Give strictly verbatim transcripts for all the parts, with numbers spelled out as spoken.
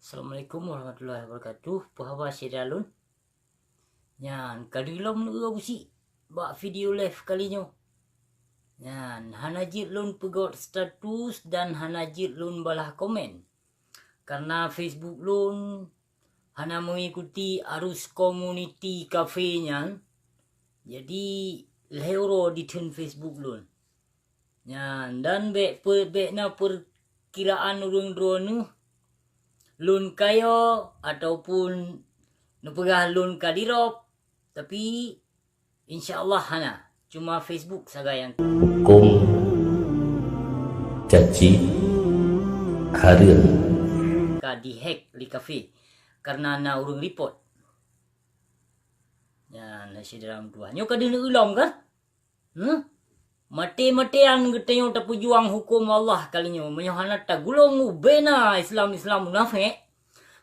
Assalamualaikum warahmatullahi wabarakatuh. Peue haba syedara lôn? Nyan, ka deuh lom neueu Abusyik bak video live kali nyoe. Nyan, hana jeuet lôn peugöt status dan hana jeuet lôn balah komen. Karena Facebook lôn hana mengikuti arus komuniti kafe nyan, jadi lheueh uroe ditheun Facebook lôn. Nyan, dan bék pe-, bék na peukiraan ureuëng droeneuh lôn kayo ataupun neupeugah lôn ka dirop, tapi insya Allah hana. Cuma Facebook sagai nyang Kong caci hareuem ka dihack lé kafe karena na ureuëng report. Nyan, syedara meutuah. Nyoe ka deuh neueu lom kan? Huh? Maté-matéan geutanyoe tapeujuang huköm Allah kali nyoe. Meunyoe hana tagulong ubena Islam-Islam munafék,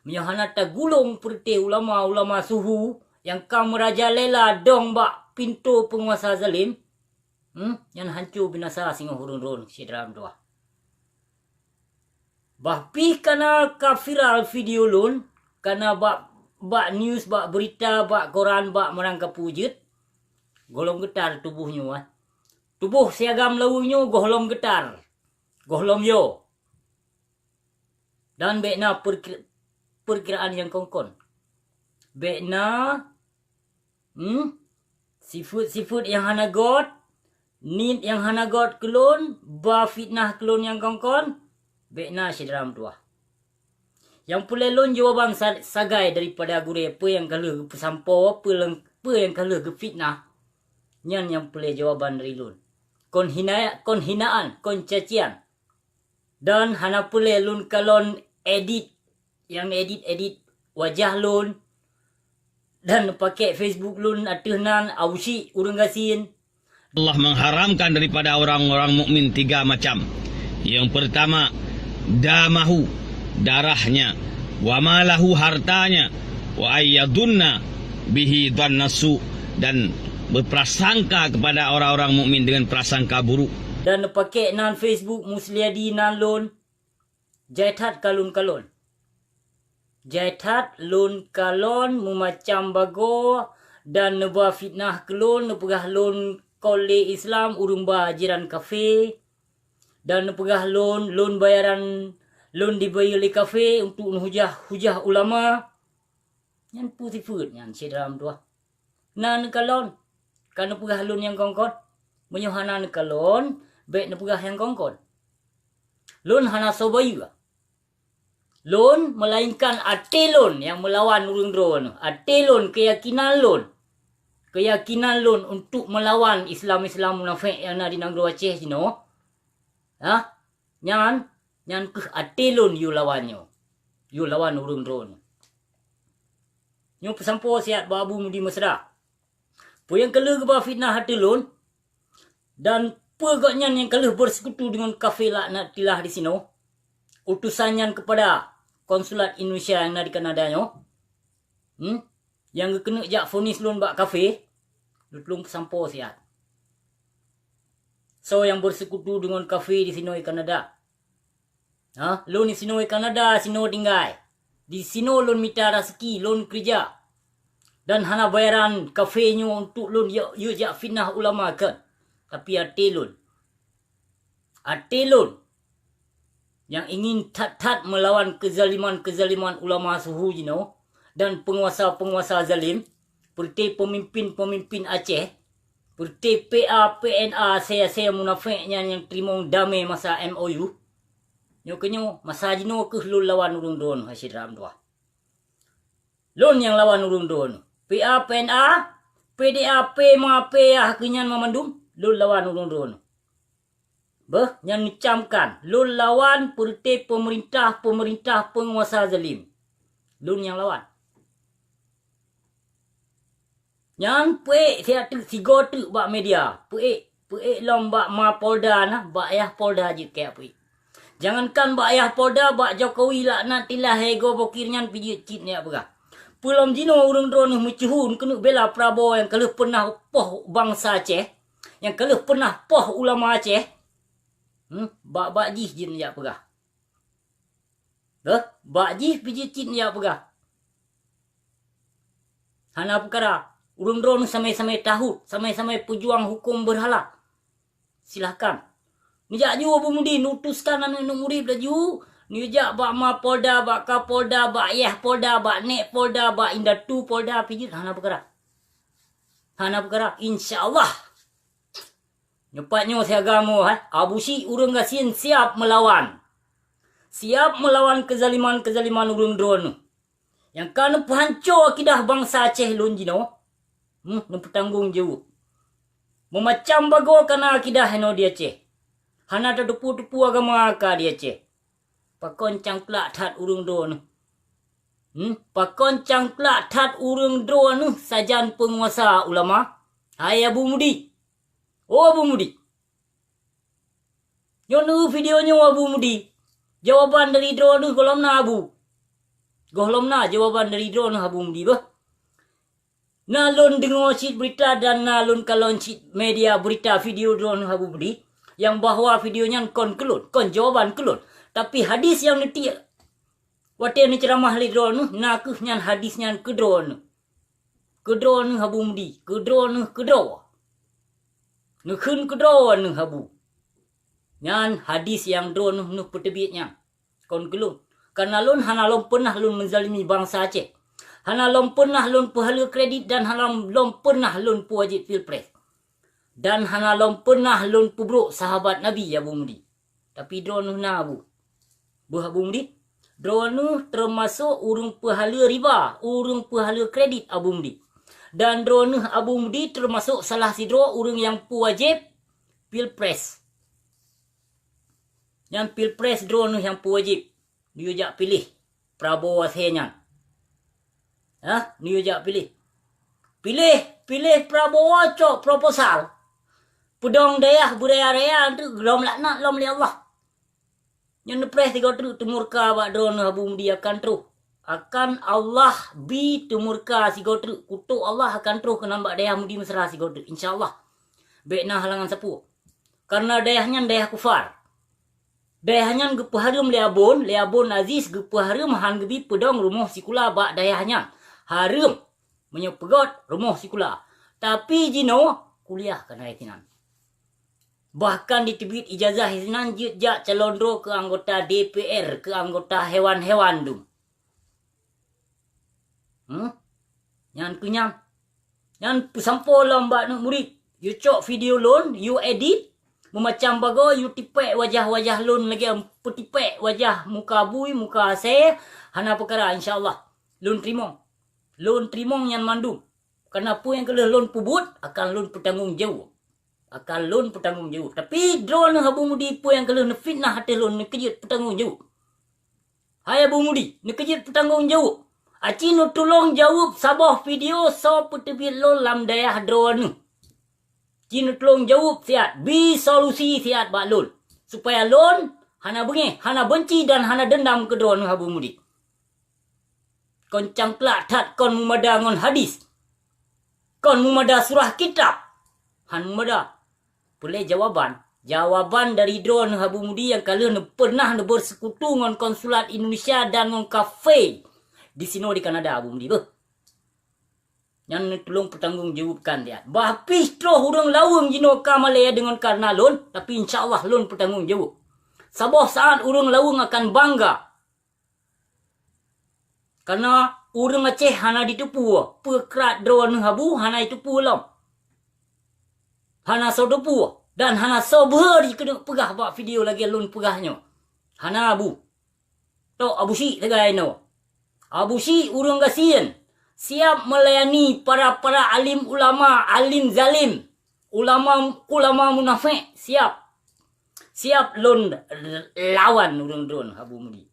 meunyoe hana tagulong peureuté ulama-ulama suhu nyang ka meurajalela dong bak pintoe peunguasa zalim, hmm, nyan hanco binasa singoh ureuëng droeneuh syedara meutuah. Bah pih kana ka viral video lôn, kana bak, bak news, bak beurita, bak koran, bak meurang kapeue jeuet, gohlom geutar tuboh nyoe, ah. Tuboh si agam laweue nyoe gohlom geutar, gohlom yo. Dan bék na peurkir-, peurkiraan nyang kon-kon. Bék na Hmm? Sifeuet-sifeuet nyang hana göt, niet nyang hana göt keu lôn, ba fitnah keu lôn nyang kon-kon, bék na syedara meutuah. Nyang peureulée lôn jawaban sa-, sagai daripada gurée peue nyang ka lheueh geupeusampoe, peue leng-, peue nyang ka lheueh geufitnah, nyan nyang peureulée jawaban dari lôn. Kon hina-, kon hinaan, kon cacian. Dan hana peureulée lôn kalon edit, nyang edit-edit wajah lôn, dan pakai Facebook lôn ateueh nan Abusyik ureuëng gasien. Allah mengharamkan daripada orang-orang mukmin tiga macam. Yang pertama, damahu, darahnya, wa malahu, hartanya, wa ayyadunna bihi dhannasu, dan berprasangka kepada orang-orang mukmin dengan prasangka buruk. Dan pakai nan Facebook Musliadi nan lôn, jai that ka lôn kalon. Jai that lôn kalon meumacam bagoe dan neuba fitnah keu lôn, neupeugah lôn kon lé Islam ureuëng ba jiran kafe, dan neupeugah lôn, lôn bayaran lôn dibayeue lé kafe untuk neuhujah-hujah ulama. Nyan peue sifeuet nyan syedara meutuah. Na neukalon, ka neupeugah lôn nyang kon-kon. Meunyoe hana neukalon, bék neupeugah nyang kon-kon. Lôn hana soe bayeue. Lôn, melainkan até lôn nyang meulawan ureuëng droeneuh. Até lôn, keuyakinan lôn. Keuyakinan lôn untuk meulawan Islam-Islam munafék nyang na di nanggroe Aceh jinoe. Hah? Nyan, nyan kheueh até lôn yue lawan nyoe. Yue lawan ureuëng droeneuh. Nyoe peusampoe siat bak Abu Mudi Mesra. Peue nyang ka lheueh geuba fitnah ateueh lôn, dan peue gobnyan nyang ka lheueh bersekutu deungon kafe laknatillah disinoe, utosan nyan keupada konsulat Indonesia nyang na di Kanada nyoe, hmm, nyang geukeuneuk jak vonis lôn bak kafe, lôn tulông peusampoe siat. Soe nyang bersekutu deungon kafe disinoe Kanada? Ha, lôn disinoe Kanada sinoe tinggai. Disinoe lôn mita raseuki, lôn keureuja. Dan hana bayaran kafe nyoe untuk lôn yue, yue jak fitnah ulama kan. Tapi até lôn. Até lôn nyang ingin that-that meulawan keuzaliman-keuzaliman ulama suhu jinoe dan peunguasa-peunguasa zalim, peureuté peumimpin-peumimpin Aceh, peureuté P A P N A, asée-asée munafék nyan nyang teurimong damé masa M O U. Nyoe keunyoe, masa jinoe kheueh lôn lawan ureuëng droeneuh, hai syedara meutuah. Lôn nyang lawan ureuëng droeneuh. P A P N A, P D A P, ma P A keunyan mamandum, lôn lawan ureuëng droeneuh. Beuh, nyan meucamkan, lôn lawan peureuté peumeurintah-peumeurintah peunguasa zalim. Lôn nyang lawan. Nyan peuék siat teuk sigoe teuk bak media. Peuék, peuék lom bak ma Polda na, bak ayah Polda jeuet keu peuék. Jangankan bak ayah Polda, bak Jokowi laknatillah hai goe bokir nyan pih jeuet cit neujak peugah. Peue lom jinoe ureuëng droeneuh meuceuhu keuneuk bela Prabowo nyang ka lheueh peunah poh bansa Aceh, nyang ka lheueh peunah poh ulama Aceh. Hmm, bak-bak jih jeuet neujak peugah. Beuh, Bak jih pijit cit neujak peugah. Hana peukara. Ureuëng droeneuh samai-samai tahut, samai-samai peujuang huköm beurhala. Silahkan. Neujak ju Abu Mudi, neutuskan aneuëk-aneuëk murit laju, neujak bak ma Polda, bak ka Polda, bak yah Polda, bak nek Polda, bak indatu Polda, pijit hana peukara. Hana peukara, insya Allah. Nyoe pat nyoe siaga mo, hai. Abu Syik ureuëng gasien siap meulawan. Siap meulawan keuzaliman-keuzaliman ureuëng droeneuh. Nyang ka neupeuhanco akidah bansa Aceh lôn jinoe, hmm, neupeutanggong jaweueb. Meumacam bagoe ka na akidah inoe di Aceh. Hana tateupeue-teupeue agama ka di Aceh. Pakon cangklak that ureuëng droeneuh? Hmm, pakon cangklak that ureuëng droeneuh sajan peunguasa ulama? Hai Abu Mudi! Oh Abu Mudi! Nyoe neuh video nyoe Abu Mudi. Jawaban dari droeneuh gohlom na Abu. Gohlom na jawaban dari droeneuh Abu Mudi beuh. Na lôn deungoe cit beurita dan na lôn kalon cit media beurita video droeneuh Abu Mudi. Nyang bahwa video nyan kon keu lôn, kon jawaban keu lôn. Tapi hadis nyang neutiek watée neuceuramah lé droeneuh, na kheueh nyan hadis nyan keu droeneuh. Keu droeneuh Abu Mudi, keu droeneuh keu droe. Neukheun keu droeneuh Abu. Nyan hadis nyang droeneuh neupeuteubiet nyan. Kon keu lôn. Karena lôn hana lom peunah lôn meuzalimi bansa Aceh. Hana lom peunah lôn peuhaleue kredit dan hana lom peunah lôn peuwajéb pilpres. Dan hana lom peunah lôn peubrok sahabat Nabi Abu Mudi. Tapi droeneuh na Abu. Beuh Abu Mudi, droeneuh teumasok ureuëng peuhaleue riba, ureuëng peuhaleue kredit Abu Mudi. Dan droeneuh Abu Mudi teumasok salah sidroe ureuëng nyang peuwajéb pilpres. Nyan pilpres droeneuh nyang peuwajéb. Neuyue jak piléh Prabowo asée nyan. Hah? Neuyue jak piléh. Piléh, piléh Prabowo cok proposal. Peudong dayah beuraya-raya teuk gohlom laknat lom lé Allah. Nyan neupreh sigoe treuk teumurka bak droeneuh Abu Mudi akan troh. Akan Allah bi teumurka sigoe treuk, kutok Allah akan troh keunan bak dayah Mudi Mesra sigoe treuk, insya Allah. Bék na halangan sapeue. Karena dayah nyan dayah kufar. Dayah nyan geupeuhareuem lé Abon, lé Abon Aziz geupeuhareuem han geubi peudong rumoh sikula bak dayah nyan. Hareuem meunyoe peugét rumoh sikula. Tapi jinoe kuliah ka na sinan. Bahkan jiteubiet ijazah sinan jeuet jak calon droe keu anggota D P R, keu anggota hewan-hewan dum. Hmm? Nyan keuh nyan. Nyan peusampoe lom bak aneuëk murit. Yue cok video lôn, yue edit, meumacam bagoe, yue tipék wajah-wajah lôn lagée peutipék wajah muka bui, muka asée, hana peukara, insya Allah. Lôn teurimong. Lôn teurimong nyan mandum. Karena peue nyang ka lheueh lôn peubuet akan lôn peutanggong jaweueb. Akan lôn peutanggong jaweueb. Tapi droeneuh Abu Mudi peue nyang ka lheueh neufitnah ateueh lôn, neukeujeuet peutanggong jaweueb. Hai Abu Mudi, neukeujeuet peutanggong jaweueb. Aci neutulông jaweueb saboh video soe peuteubiet lôn lam dayah droeneuh. Ci neutulông jaweueb siat, bi solusi siat bak lôn, supaya lôn hana beungéh, hana beunci dan hana deundam keu droeneuh Abu Mudi. Kon cangklak that, kon meumada ngon hadis. Kon meumada surah kitab. Han meumada. Peulée jawaban. Jawaban dari droeneuh Abu Mudi nyang ka lheueh neupeunah neubeuseukutu ngon konsulat Indonesia dan ngon kafé disinoe di Kanada, Abu Mudi beuh. Nyan neutulông peutanggong jaweuebkan siat. Bah pih troh ureuëng laweueng jinoe ka malée deungon karena lôn, tapi insya Allah lôn peutanggong jaweueb. Saboh saát ureuëng laweueng akan bangga. Karena ureuëng Aceh hana jiteupeue, peue krat droeneuh Abu hana jiteupeue lom. Hana soe teupeue dan hana soe beuhe jikeuneuk peugah bak video lagée lôn peugah nyoe. Hana Abu. Tok Abu Syik sagai inoe. Abu Syik ureuëng gasien, siap melayani para-para alim ulama, alim zalim, ulama, ulama munafék, siap. Siap lôn lawan ureuëng droeneuh Abu Mudi.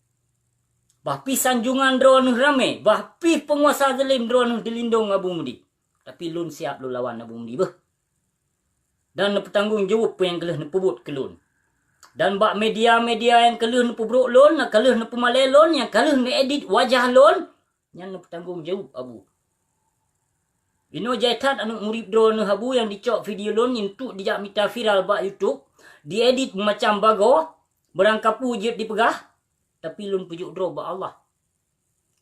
Bah pih sanjungan droeneuh ramé, bah pih peunguasa zalim droeneuh dilindong Abu Mudi. Tapi lôn siap lôn lawan Abu Mudi beuh. Dan neupeutanggong jaweueb peue nyang ka lheueh neupeubuet keu lôn. Dan bak media-media nyang ka lheueh neupeubrok lôn, nyang ka lheueh neupeumalée lôn, nyang ka lheueh neuedit wajah lôn, nyan neupeutanggong jaweueb Abu. Inoe jai that aneuëk murit droeneuh Abu nyang jicok video lôn untuk jijak mita viral bak YouTube, diedit meumacam bagoe, meurangkapeue jeuet dipeugah, tapi lôn peujok droe bak Allah.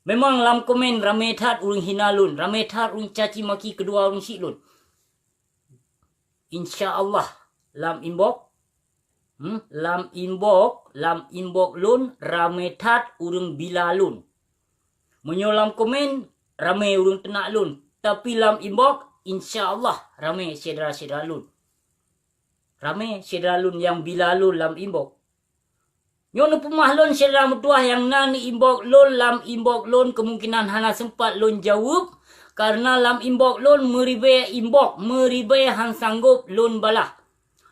Memang lam komen ramé that ureuëng hina lôn, ramé that ureuëng caci maki keudua ureuëng syiek lôn. Insya Allah, lam inbox, hmm, lam inbox, lam inbox lôn ramé that ureuëng bila lôn. Meunyoe lam komen ramé ureuëng teunak lôn, tapi lam inbox, insya Allah, ramé syedara-syedara lôn. Ramé syedara lôn nyang bila lôn lam inbox. Nyoe neupeumah lôn syedara meutuwah nyang na neu inbox lôn, lam inbox lôn keumungkinan hana seumpat lôn jaweueb, kareuna lam inbox lôn meuribée inbox, meuribée han sanggôp lôn balah.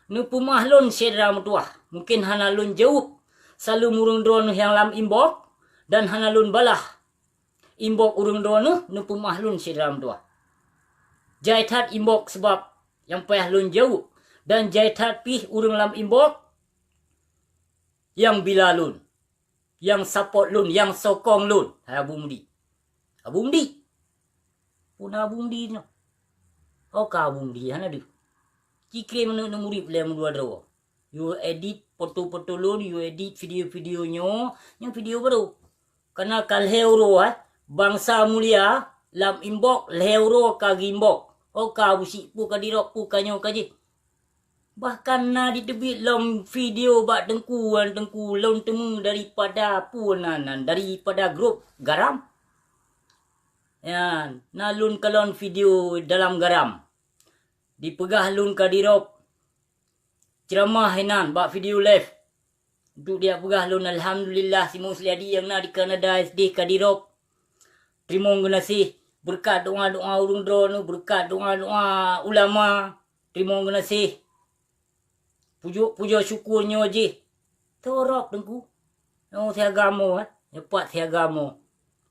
Neupeumah lôn syedara meutuwah, mungken hana lôn jaweueb saleuem ureuëng droeneueh nyang lam inbox dan hana lôn balah inbox ureuëng droeneueh, neupeumah lôn syedara meutuwah. Jai that inbox sabab nyang payah lôn jaweueb, dan jai that pih ureuëng lam inbox nyang bila lôn, nyang support lôn, nyang sokong lôn. Hai Abu Mudi. Abu Mudi. Peue na Abu Mudi nyoe? Oh ka Abu Mudi, hana deuh. Ci krém aneuk murit lé meudua droe. You edit foto-foto lôn, you edit video-video nyoe, nyoe video barô. Kana ka lhée uroe, eh, bansa mulia lam inbox lhée uroe ka geuinbox. Oh ka Abu Syiek, peue ka dirop, peue ka nyoe ka jih. Bahkan na jiteubiet lom video bak Teungku, wan Teungku lôn teumé daripada peue nan, nan daripada grup garam. Ya, na lôn kalon video dalam garam. Dipeugah lôn ka dirop ceuramah inan bak video live. Untuk diak peugah lôn, alhamdulillah, si Musliadi nyang na di Kanada S D ka dirop. Teurimong geunaséh beureukat doá-doá ureuëng droeneueh, beureukat doá-doá ulama. Teurimong geunaséh. Pujoe-pujoe syukur nyoe jih. Torop Teungku. Nyoe siagamo, eh. Nyoe pat siagamo.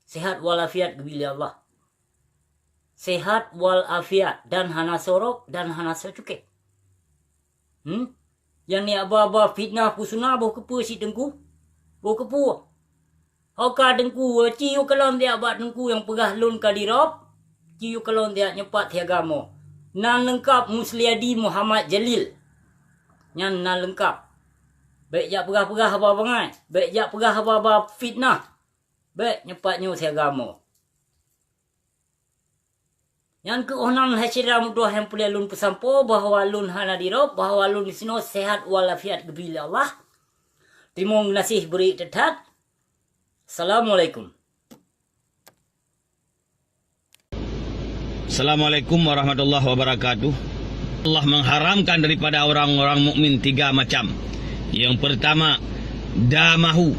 Sehat walafiat geubri lé Allah. Sehat walafiat dan hana sorop dan hana soe cukéh. Hmm? Nyang niyak ba-ba fitnah peue suna boh keupeue si Teungku? Boh keupeue? Ho ka Teungku, ci yue kalon siak bak Teungku nyang peugah lôn ka dirop, ci yue kalon siak nyoe pat siagamo. Nan leungkap Musliadi Muhammad Jalil. Nyan nan leungkap. Bék jak peugah-peugah haba bangai, bék jak peugah haba-haba fitnah. Bék nyoe pat nyoe siagamo. Nyan keuh oh nan hai syedara meutuwah nyang peureulée lôn peusampoe bahwa lôn hana dirop, bahwa lôn disinoe sehat walafiat geubri lé Allah. Teurimong geunaséh beurik that-that. Assalamualaikum. Assalamualaikum warahmatullahi wabarakatuh. Allah mengharamkan daripada orang-orang mukmin tiga macam. Yang pertama, damahu,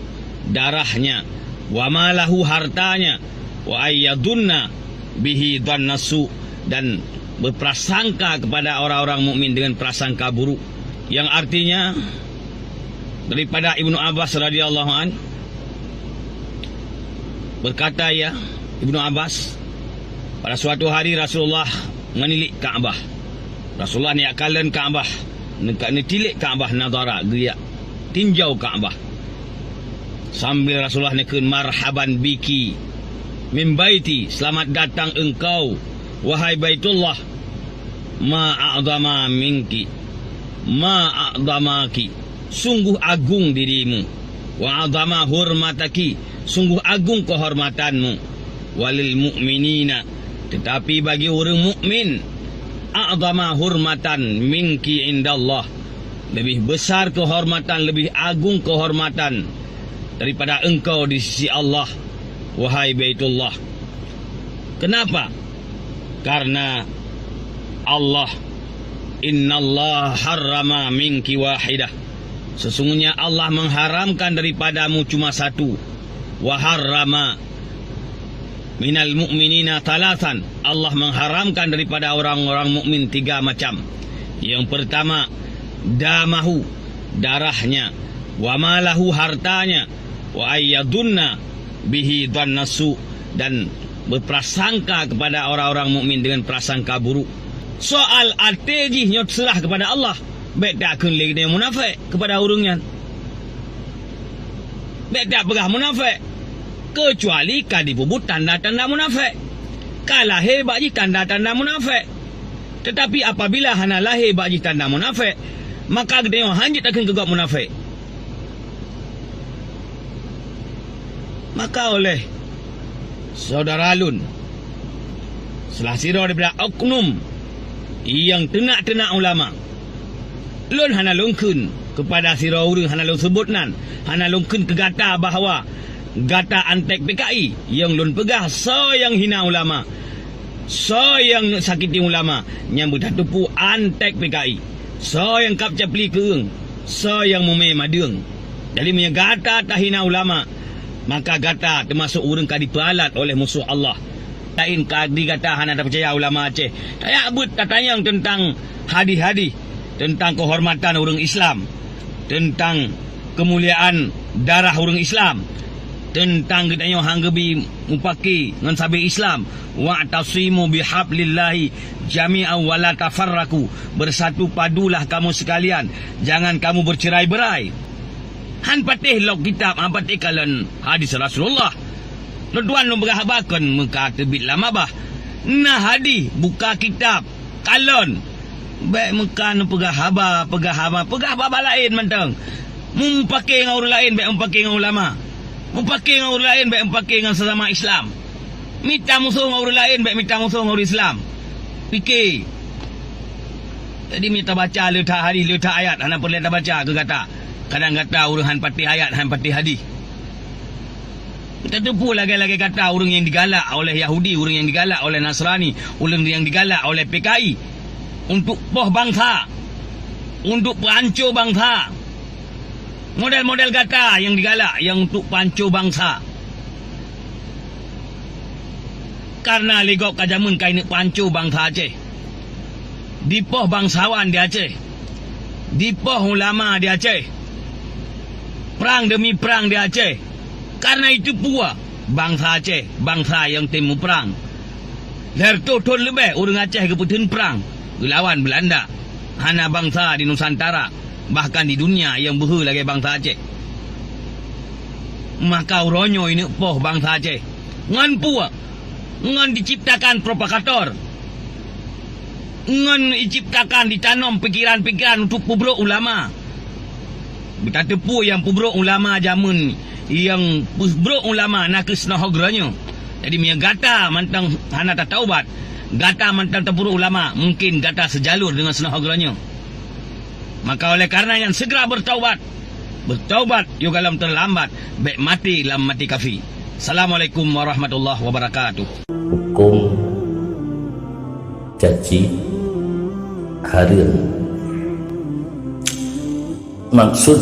darahnya, wa malahu, hartanya, wa ayyadunna bihi dhannasu, dan berprasangka kepada orang-orang mukmin dengan prasangka buruk. Yang artinya, daripada Ibnu Abbas radhiyallahu an, berkata ia, Ibnu Abbas, pada suatu hari Rasulullah menilik Ka'bah. Rasulullah neujak kalon Ka'bah, neuka-, neutilik Ka'bah, nadhara, geujak tinjau Ka'bah. Sambil Rasulullah neukheun, "Marhaban biki min baiti, selamat datang engkau, wahai Baitullah, ma a'zama minki, ma a'zamaki, sungguh agung dirimu, wa a'zama hurmataki, sungguh agung kehormatanmu, walil mu'minina, tetapi bagi ureuëng mukmin, a'zama hurmatan minki indallah, lebih besar kehormatan, lebih agung kehormatan daripada engkau di sisi Allah, wahai Baitullah." Kenapa? Karena Allah, "Innallaha harrama minki wahidah." Sesungguhnya Allah mengharamkan daripadamu cuma satu. "Wa harrama minal mu'minina thalathan." Allah mengharamkan daripada orang-orang mukmin tiga macam. Yang pertama, damahu, darahnya, wa malahu, hartanya, wa ayyadunna bihi dhannasu, dan berprasangka kepada orang-orang mukmin dengan prasangka buruk. Soal até jih nyoe teuseurah kepada Allah. Bék takheun lé geutanyoe munafék kepada ureuëng nyan. Bék tapeugah munafék, keucuali ka jipeubuet tanda-tanda munafék. Ka lahé bak jih tanda-tanda munafék. Tetapi apabila hana lahé bak jih tanda munafék, maka geutanyoe hana jeuet takheun keu gob munafék. Maka oleh Syedara lôn, salah sidroe daripada oknum nyang teunak-teunak ulama. Lôn hana lôn kheun keupada sidroe ureuëng, hana lôn seubot nan, hana lôn kheun keu gata bahwa gata antek P K I. Nyang lôn peugah, soe nyang hina ulama, soe nyang sakiti ulama, nyan beutateupeue antek P K I. Soe nyang kab capli keueueng, soe nyang mumé madeueng. Jadi, meunyoe gata tahina ulama, maka gata teumasok ureuëng ka jipeualat oleh musoh Allah. Laén ka di gata hana tapeucaya ulama Aceh. Tajak beuet tatanyong teuntang hadih-hadih, teuntang keuhormatan ureuëng Islam, teuntang keumuliaan darah ureuëng Islam, teuntang geutanyoe han geubi mupake ngon sabé Islam. "Wa'tasimu bihablillahi jami'an wa la tafarraqu." Bersatu padulah kamu sekalian, jangan kamu bercerai-berai. Han patéh lok kitab, han patéh kalon hadis Rasulullah. Lôn tuan lôn peugah haba kon meuka teubiet lam babah. Na hadis, buka kitab, kalon. Bék meuka neupeugah haba, peugah haba, peugah haba laén mantong. Mupake ngon ureuëng laén, bék mupake ngon ulama. Mupake ngon ureuëng laén, bék mupake ngon sesama Islam. Mita musoh ngon ureuëng laén, bék mita musoh ngon ureuëng Islam. Pike. Jadi, mita baca le that hadis, le that ayat, hana peureulée tabaca keu gata. Kadang gata ureuëng han patéh ayat, han patéh hadis. Tateupeue lagée-lagée gata ureuëng nyang digalak oleh Yahudi, ureuëng nyang digalak oleh Nasrani, ureuëng nyang digalak oleh P K I untuk poh bansa, untuk peuhanco bansa. Model-model gata nyang digalak nyang untuk peuhanco bansa. Karena lé gob ka jameun kaineuk peuhanco bansa Aceh. Dipoh bangsawan di Aceh. Dipoh ulama di Aceh. Prang demi prang di Aceh. Karena itu pua bansa Aceh, bansa nyang tem muprang. Lhèe reutôh thôn leubeh ureuëng Aceh geupeutheun prang geulawan Beulanda. Hana bansa di Nusantara, bahkan di dunia nyang beuhe lagée bansa Aceh. Maka uroe nyoe ineuk poh bansa Aceh. Ngon pua, ngon diciptakan provokator, ngon diciptakan, ditanom pikiran-pikiran untuk peubrok ulama. Beutateupeue nyang peubrok ulama jameun, nyang peubrok ulama nakeuh sinoe uroe nyoe. Jadi, meunyoe gata mantong hana tataubat, gata mantong tapeubrok ulama, mungkin gata seujalur deungon sinoe uroe nyoe. Maka oleh karena nyan, segera bertaubat. Bertaubat, yoh galom terlambat, bék maté lam maté kafi. Assalamualaikum warahmatullahi wabarakatuh. Hukum caci hareuem. Maksud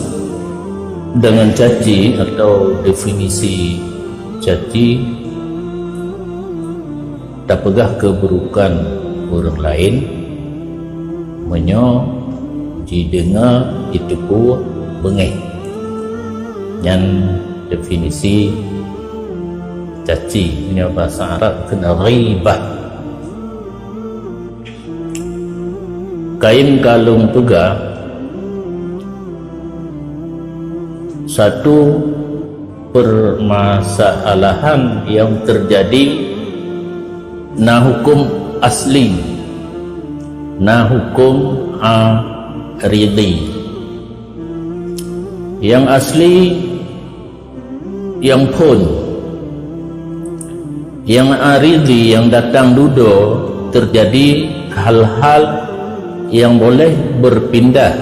dengan caci atau definisi caci, tapeugah keuburukan ureuëng laén meunyoe jideungoe jiteupeue beungéh. Nyan definisi caci, meunyoe basa Arab kheun ghibah. Kayém ka lôn peugah, satu permasalahan yang terjadi na hukum asli, na hukum aridhi. Yang asli, yang phon, yang aridhi, yang datang dudoe, terjadi hal-hal yang boleh berpindah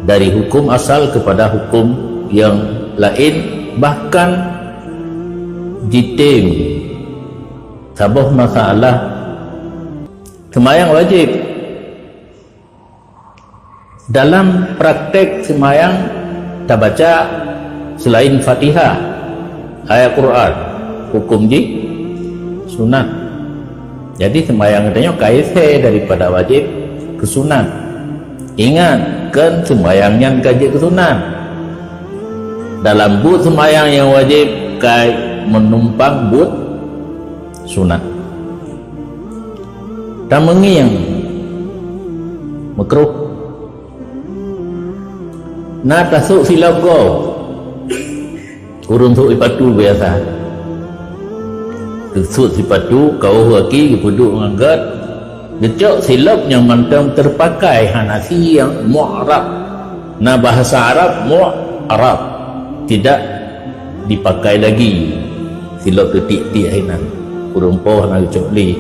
dari hukum asal kepada hukum yang lain, bahkan jitem saboh masalah. Seumayang wajéb. Dalam praktek seumayang tabaca selain Fatihah, ayat Quran, hukum jih sunat. Jadi, seumayang geutanyoe ka isé daripada wajéb keu sunat. Ingat, kon seumayang nyan ka jeuet keu sunat. Dalam buet seumayang nyang wajéb ka meunumpang buet sunat. Tameungieng, meukruh. Na tasôk silop goe. Ureuëng sôk sipatu biasa. Geusôk sipatu, kaôh gaki, geupeuduek ngon gét. Geucok silop nyang mantong teupakai, hana si nyang mu'rab. Na bahasa Arab mu'rab, tidak dipakai lagi. Silop teutik-tik hinan. Kureueng poh na geucok lé.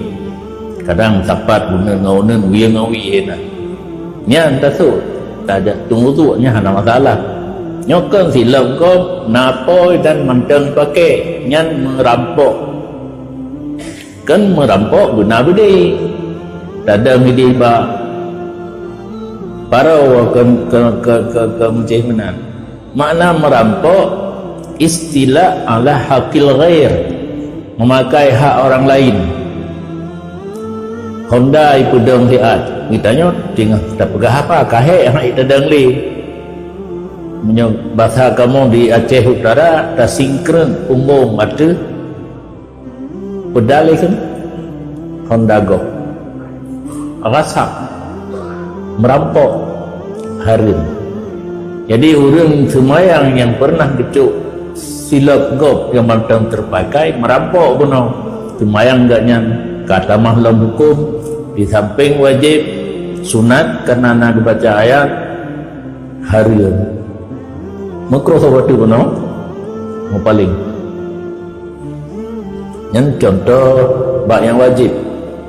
Kadang sapat uneun ngon uneun, wie ngon wie hinan. Nyan tasok, tajak teumuduk nyan hana masalah. Nyoe kon silop gob, na apôi dan mantong pakai, nyan meurampok. Kon meurampok beuna beudé. Tadong idéh bak paroe ke, ke, ke, ke, ke meucéh meunan. Makna meurampok, istilah ala hakil ghair, memakai hak orang lain. Honda ipeudong siat, geutanyoe teungoh tapeugah apa, kahé hana itadong lé. Meunyoe basa kamoe di Aceh Utara, tasingkreung punggong ateueh pedal ikheun Honda Golf. Rasa merampok hareuem. Jadi, ureuëng seumayang nyang pernah geucok silop gob nyang mantong terpakai merampok bunoe. Seumayang geuh nyan ka tamah lom huköm, di sampéng wajéb, sunat karena na geubaca ayat, hareuem. Meukroh watée bunoe meupaléng. Nyan contoh bak nyang wajéb.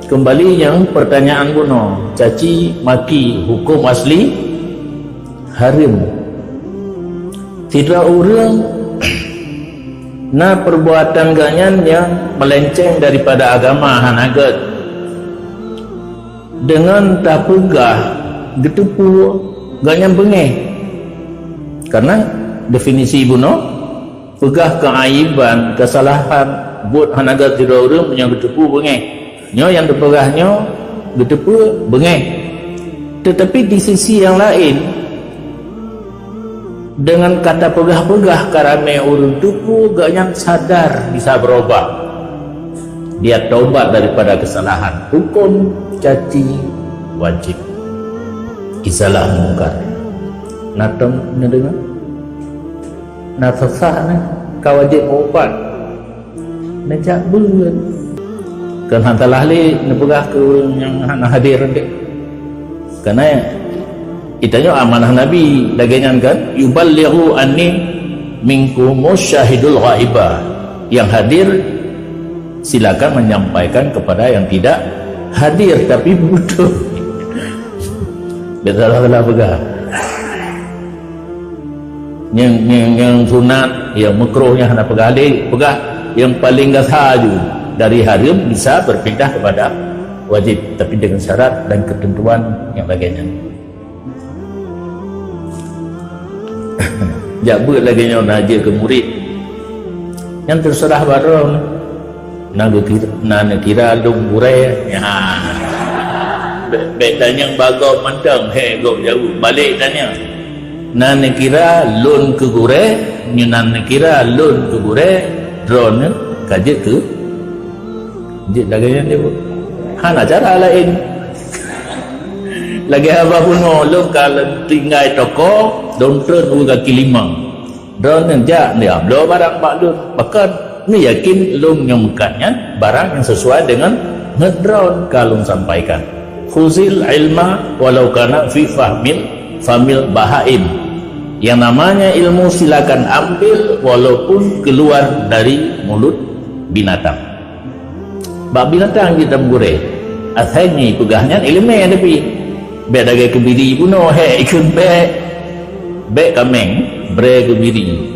Keumbali nyang peurtanyaan bunoe, caci maki huköm asli hareuem. Sidroe ureuëng na perbuatan geuh nyan nyang meulenceng daripada agama hana gét. Deungon tapeugah geuteupeue geuh nyan beungéh. Karena definisi bunoe, peugah keuaiban, keusalahan, buet hana gét sidroe ureuëng meunyoe geuteupeue beungéh. Nyoe nyang teupeugah nyoe geuteupeue beungéh. Teutapi di sisi nyang laén, deungon ka tapeugah-peugah ka ramé ureuëng teupeue, geuh nyan sadar bisa beurubah. Dia taubat daripada keusalahan. Huköm caci wajéb. Izalah mungkar. Na tom neudeungoe? Na sasah na ka wajéb meuubat. Neujak beuet. Kon han salah lé neupeugah keu ureuëng nyang hana hadir teuh. Karena geutanyoe amanah Nabi lagée nyan kan, "Yuballighu anni minkumus syahidul ghaibah." Yang hadir silakan menyampaikan kepada yang tidak hadir, tapi betul. Betul salah peugah. Nyang, nyang, nyang sunat, nyang makruh, nyang hana peugah lé, peugah nyang paléng gasa aju. Dari hareuem bisa berpindah kepada wajib, tapi dengan syarat dan ketentuan nyang lagée nyan. Jak beuet lagée nyoe na jeuet keu murit. Nyan teuseurah bak droe. Na geukira, na neukira lôn gurée, nyan. Bék, bék tanyong bak gob mantong, hék gob jaweueb. Balek tanyong. Na neukira lôn keu gurée, nyoe na neukira lôn keu gurée, droeneuh ka jeuet keu, jeuet lagée nyan jaweueb. Hana cara laén. Lagée haba bunoe, lôn ka lôn tinggai toko, lôn treun u kaki limong. Droeneuh jak neubloe barang bak lôn, bahkan neuyakin lôn nyang meukat nyan barang nyang sesuai deungon ngon droeneuh ka lôn sampaikan. Khuzil ilma walau kana fi fahmil, famil bahaim. Yang namanya ilmu silakan ambil walaupun keluar dari mulut binatang. Bak binatang jeuet tameugurée. Asai nyoe peugah nyan iéleumé tapi. Bék lagée keubiri bunoe, hék ikheun bék. Bék kaméng, brée keubiri.